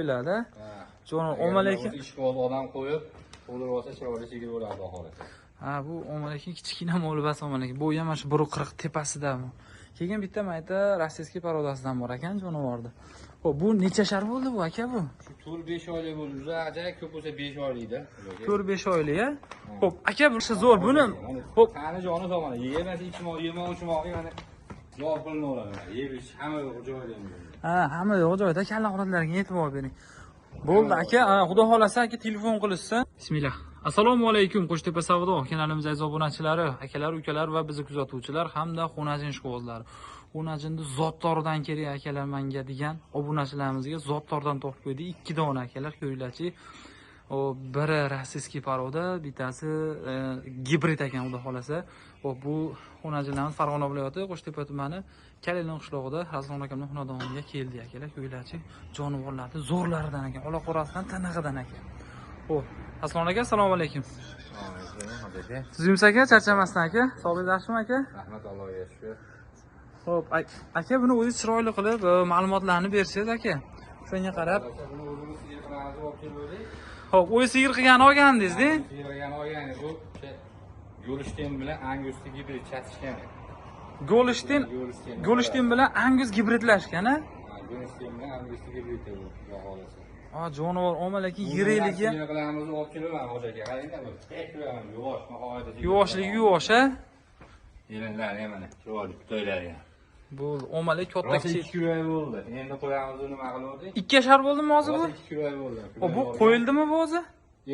Qo'yiladi. Jonivor olma lekin Ishqiboz odam qo'yib, to'ldirib olsa chiroyli sigir bo'ladi, xudo xohlasa. Ha, bu olma lekin kichkina mol bas olma lekin bu ham mana shu 1.40 tepasida. Keyin bitta mayta российский порода sidan bor ekan jonivorni. Xo'p, bu necha shar bo'ldi bu aka bu? Shu 4-5 oylik bo'ldi. O'zi ajoyib ko'p bo'lsa 5 oylikda. 4-5 oylik, a? Xo'p, aka bu zo'r buni. Xo'p, Tani joni sog' mana. Yemasa ichmoq, yemoq ichmog'i mana javob qilinaveradi. Yeb ich hamma yo'q joyida. Ha, hamma yo'q joyida kalla holatlarga e'tibor bering. Bo'ldi aka, ha, xudo xolasa aka telefon qilishsin. Bismillah. Assalomu alaykum Qo'shtepa savdo kanalimiz aziz obunachilari, akalar, ukalar va bizni kuzatuvchilar hamda xonajin ishqibozlari. Xonajinni zotdordan kerak akalar menga degan obunachilarimizga zotdordan topib qo'ydik. 2 dona akalar ko'ringlarchi. O biri российский порода, bittasi gibrid ekan xudo xolasa. Xo'p, bu xonajinlarimiz Farg'ona viloyati Qo'shtepa tumani Kalilin qishlog'ida Rasulon akamning xonadoniga keldi akalar. Ko'ringlarchi, jonivorlarni zo'rlaridan ekan, ola-qorasidan, tanig'idan ekan. Xo'p, Rasulon aka, assalomu alaykum. Tuzumsiz aka, charchamasdan aka. Sog'ligingiz yaxshimi aka? Rahmat, Allohga shukr. Xo'p, aka buni o'zingiz chiroyli qilib ma'lumotlarni bersangiz aka. Shunga qarab, Buni o'zimiz sigir qilamiz, olib keldik. Xo'p, o'zi sigir qilgani olgandingiz-da? Sigir qilgani olgan bu o'sha Golstein bilan Angusni gibrid chatishgan. Golstein Golstein bilan Angus gibridlashgan, a? Golstein bilan Angusni gibrid bu, xudo xohlasa. A, jonivor olma lekin yirikligi, Sigir qilamiz, olib kelaman hoji aka. Qarang-da bu. Tek yuvosh, nihoyatda. Yuvoshligi yuvosh, a? Yelinlari ham mana chiroyli putoylari ham. Bo'ldi, olmalik katta Rosa kichik. 2 kilo bo'ldi. Endi qo'yamiz nima qiluvdik? 2 yashar bo'ldimi hozir bu? Rosa 2 kilo bo'ldi. O, bu qo'yildimi bu o'zi?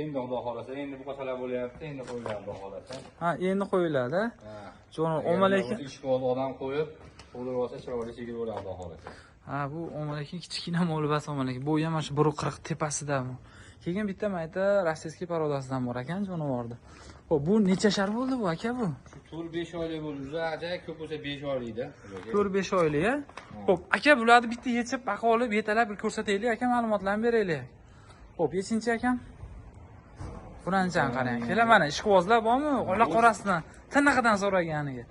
Endi xudo xohlasa, endi bu qasalar bo'lyapti, endi qo'yiladi xudo xohlasa. Ha, endi qo'yiladi. Ha. Jonivor olma lekin Ishqiboz odam qo'yib, to'ldirib olsa chiroyli sigir bo'ladi xudo xohlasa. Ha, bu olma lekin kichkina mol bas olma lekin bu ham mana shu 1.40 tepasida. Keyin bitta mayta российский порода sidan bor ekan jonivorni. Xo'p, bu necha shar bo'ldi bu aka bu? Shu 4-5 oylik bo'ldi. O'zi ajoyib ko'p bo'lsa 5 oylikda. 4-5 oylik, a? Xo'p, aka bularni bitta yechib, baqa olib, yetalab bir ko'rsataylik aka, ma'lumotlarni beraylik. Xo'p, yechinchi akam. Buranchani qarang. Kelar mana ishqibozlar bormi? Ola qorasidan, tinig'idan so'raganiga.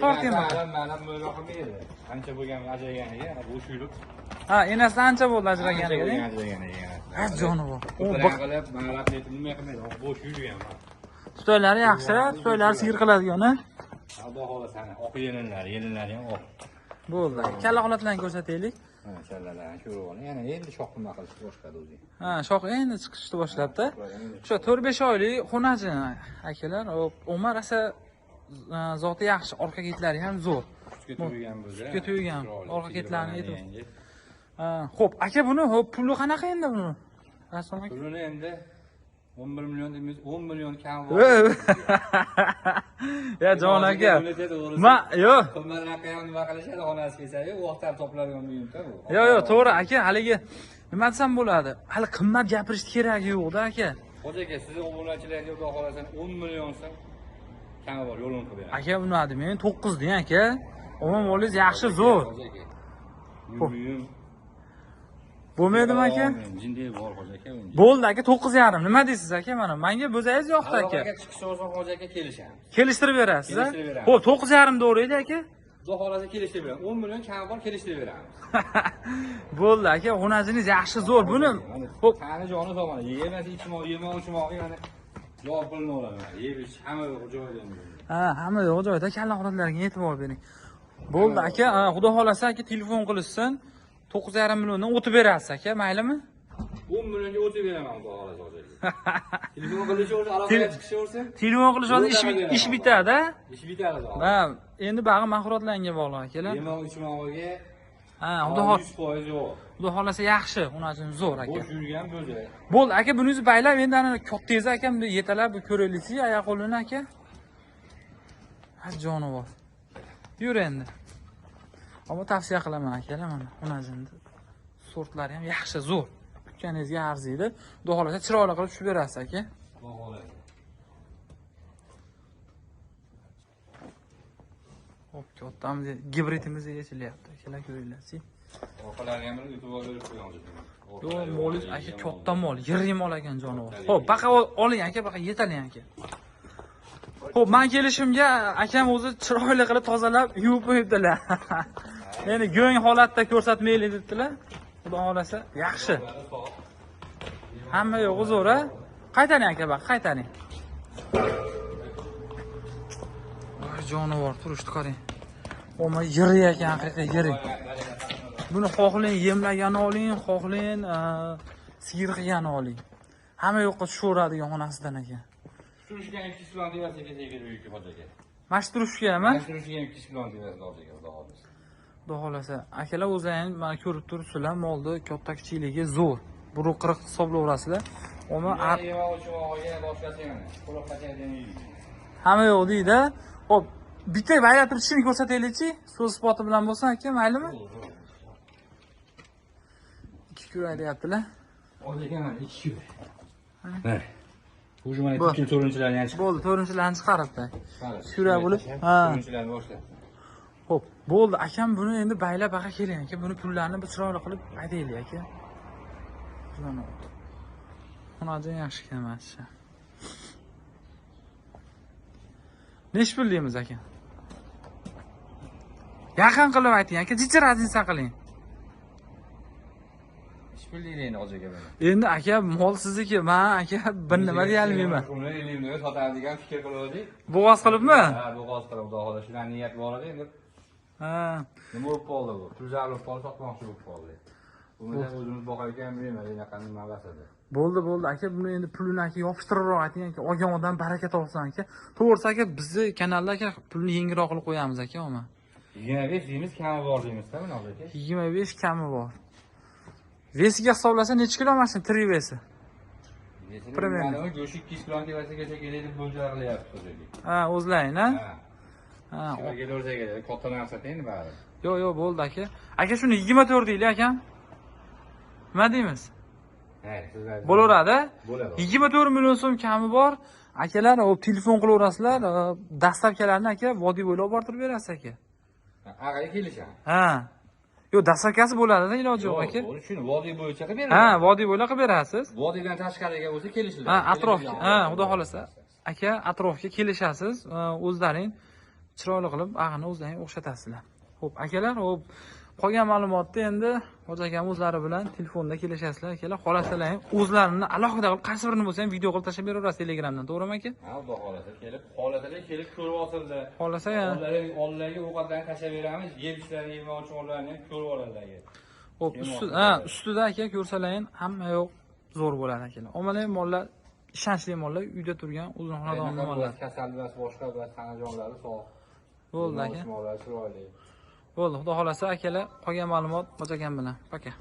Torting baqa. Mana mo'yloq qilmaydi. Ancha bo'lgan ajraganiga, bo'sh yurib. Ha, enasidan ancha bo'ldi ajraganiga. Ajraganiga. Ha, jonivor. U U qilib, malab netib nima qilmaydi, bo'sh yurgan. Tutoylari yaxshi, tutoylari sigir qiladigan, a? Xudo xohlasa, oq yelinlari, yelinlari ham oq. Bo'ldi. Kalla holatlarni ko'rsataylik. Mana kallalarni ko'rib oling. Yana endi shox nima qilishni boshladi o'zi. Ha, shox endi chiqishni boshlabdi. O'sha 4-5 oylik xonajin akalar, Umar asa zoti yaxshi, orqa ketlari ham zo'r. Sutga to'ygan bo'lsa. Sutga to'ygan, orqa ketlarini yetib. Xo'p, aka buni, xo'p, puli qanaqa endi buni? Rasul aka. Pulini endi 11 million deymiz, 10 million kam bor. Ya jon aka. Ma, yo'q. Qimmatroqqa ham nima qilishadi, onasi kelsa-yu, u vaqt ham topiladigan buyumda bu. Yo'q, yo'q, to'g'ri aka, haligi nima desam bo'ladi? Hali qimmat gapirishni keragi yo'q-da aka. Hoji aka, sizni obunachilarga xudo xohlasa 10 million so'm kami bor, yo'lini qilib beraman. Aka, uni men 9 deng aka. Umuman molingiz yaxshi, zo'r. Hoji aka. Yum. Bo'lmaydimi aka? Jinday bor hoji aka. Bo'ldi aka, 9.5. Nima deysiz aka mana? Menga bo'zangiz yoqdi aka. Aka chiqishsa olsa hoji aka kelishamiz. Kelishtirib berasiz, a? Kelishtirib beramiz. Xo'p, 9.5 to'g'ri edi aka. Xudo xohlasa kelishtirib beramiz. 10 million kami bor, kelishtirib beramiz. Bo'ldi aka, xonajingiz yaxshi, zo'r. Buni xo'p, Tani joni sog' mana. Yemasa ichmoq, yemoq ichmog'i mana javob qilinaveradi. Yeb ich hamma yo'q joyida. Ha, hamma yo'q joyida kalla holatlarga e'tibor bering. Bo'ldi aka, xudo xolasa aka telefon qilishsin. 9.5 milliondan o'tib berasiz aka, maylimi? 10 millionga o'tib beraman xudo xohlasa hoji aka. Telefon qilishaversa, aloqaga chiqishaversa, Telefon qilishadi, ish bitadi. Ish bitadi. Ha, endi bag'i mahsulotlarga bog'liq akalar. Yemoq ichmog'iga Ha, 100% yo'q. Xudo xolasa yaxshi, xonajin zo'r aka. Bo'sh yurgan bo'zi. Bo'ldi aka, buningizni baylab endi ana kattangiz aka bunday yetalab bir ko'raylikchi, oyoq qo'lini aka. Ha, jonivor. Yur endi. Ammo tavsiya qilaman akalar, mana xonajinni sortlari ham yaxshi, zo'r. Kutganingizga arziydi. Xudo xolasa chiroyli qilib tushib berasiz aka. Xudo xohlasa. Xo'p, kattamiz gibridimiz yechilyapti. Akalar ko'ringlarchi. Orqalari ham bir e'tibor berib qo'ying. Yo'q, molingiz aka katta mol, yirik mol ekan jonivor. Xo'p, baqa oling aka, baqa yetaling aka. Xo'p, men kelishimga akam o'zi chiroyli qilib tozalab yuvib qo'yibdilar. Endi go'ng holatda ko'rsatmaylik debdilar. Xudo xolasa yaxshi. Hamma yo'g'i zo'r, a? Qaytaring aka, baq, qaytaring. Voy jonivor, turishni qarang. Oma yiri ekan, haqiqiy yiri. Buni xohlang yemlagani oling, xohlang sigir qilgani oling. Hamma yoqqa tushaveradigan xonasidan aka. Turishga 2 million devasiga kelsa uyga hoji aka. Mana shu turishgami? Turishga 2 million devasi hoji aka, xudo xohlasa. Xudo xohlasa. Akalar o'zlaring mana ko'rib turibsizlar, molni katta kichikligi zo'r. 1.40 hisoblayverasizlar. Oma hamma yo'q deydi. Xo'p, bitta baylab turishini ko'rsataylikchi. So'z isboti bilan bo'lsa aka, maylimi? 2 kurak deyaptilar. Hoji aka, mana 2 kurak. Mana. O'zi mana ikkinchi to'rtinchilarni ham chiqardi. Bo'ldi, to'rtinchilarni chiqaribdi. Kurak bo'lib, ha. To'rtinchilarni boshlab. Xo'p, bo'ldi akam, buni endi baylab baqa keling aka, buni pullarini bir chiroyli qilib aytaylik aka. Xonadon yaxshi ekan mana shu. Nechi pul deymiz aka? Yaqin qilib ayting aka, jicha razinsa qiling. Nechi pul deydi endi hoji aka buni? Endi aka, mol sizniki, men aka bir nima deya olmayman. Uni elimda sotadigan fikr qildik. Bo'g'oz qilibmi? Ha, bo'g'oz qilib, xudo xohlasa shunday niyat bor edi endi. Ha. Nima bo'lib qoldi bu? Pul zarur bo'lib qoldi, sotmoqchi bo'lib qoldi. Buni o'zimiz boqayotgan bilmayman, bunaqa nima basada. Bo'ldi, bo'ldi aka, buni endi pulini aka yopishtiribroq ayting aka, olgan odam baraka topsin aka. To'g'risi aka, bizni kanalda aka pulni yengilroq qilib qo'yamiz aka, omma. 25 deymiz, kami bor deymiz-da buni hoji aka. 25 kami bor. Vesiga hisoblasa necha kilo mashina tirik vesi? Примерно. Go'sht 200 kilo devasigacha keladi deb mo'ljal qilyapti hoji aka. Ha, o'zlaring, ha? Ha. Kelaversa keladi, katta narsa endi baribir. Yo'q, yo'q, bo'ldi aka. Aka shuni 24 deylik aka. Nima deymiz? Bo'laveradi. Bo'ladi. 24 million so'm kami bor. Akalar, o telefon qilaverasizlar, dastavkalarni aka vodiy bo'ylab olib bortirib berasiz aka. Ag'aga kelishadi. Ha. Yo'q, dastavkasi bo'ladi-da, iloji yo'q aka. Bo'ldi, shuni vodiy bo'yicha qilib beradi. Ha, vodiy bo'ylab qilib berasiz. Vodiydan tashqariga bo'lsa kelishiladi. Ha, atrofga. Ha, xudo xolasa. Aka, atrofga kelishasiz, o'zlaring chiroyli qilib ag'ini o'zlaring o'xshatasizlar. Xo'p, akalar, xo'p, qolgan ma'lumotni endi hoji akam o'zlari bilan telefonda kelishasizlar akalar. Xolasalar ham o'zlarini alohida qilib qaysi birini bo'lsa ham video qilib tashlab beraverasiz Telegramdan, to'g'rimi aka? Ha, xudo xolasa kelib, xolasalar kelib ko'rib olsinlar. Xolasa ya. Ollariga ovqatlarni tashlab beramiz, yeb ishlarini, yemoqchi mollarni ham ko'rib oladilar. Xo'p, ustida aka ko'rsalaring hamma yo'q zo'r bo'ladi akalar. Omalar mollar ishonchli mollar, uyda turgan o'zini xonadonida mollar. Kasal emas, boshqa emas, xonajonlari sog'. Bo'ldi aka. Mollar chiroyli. Bo'ldi, xudo xolasa akalar, qolgan ma'lumot hoji akam bilan. Пока.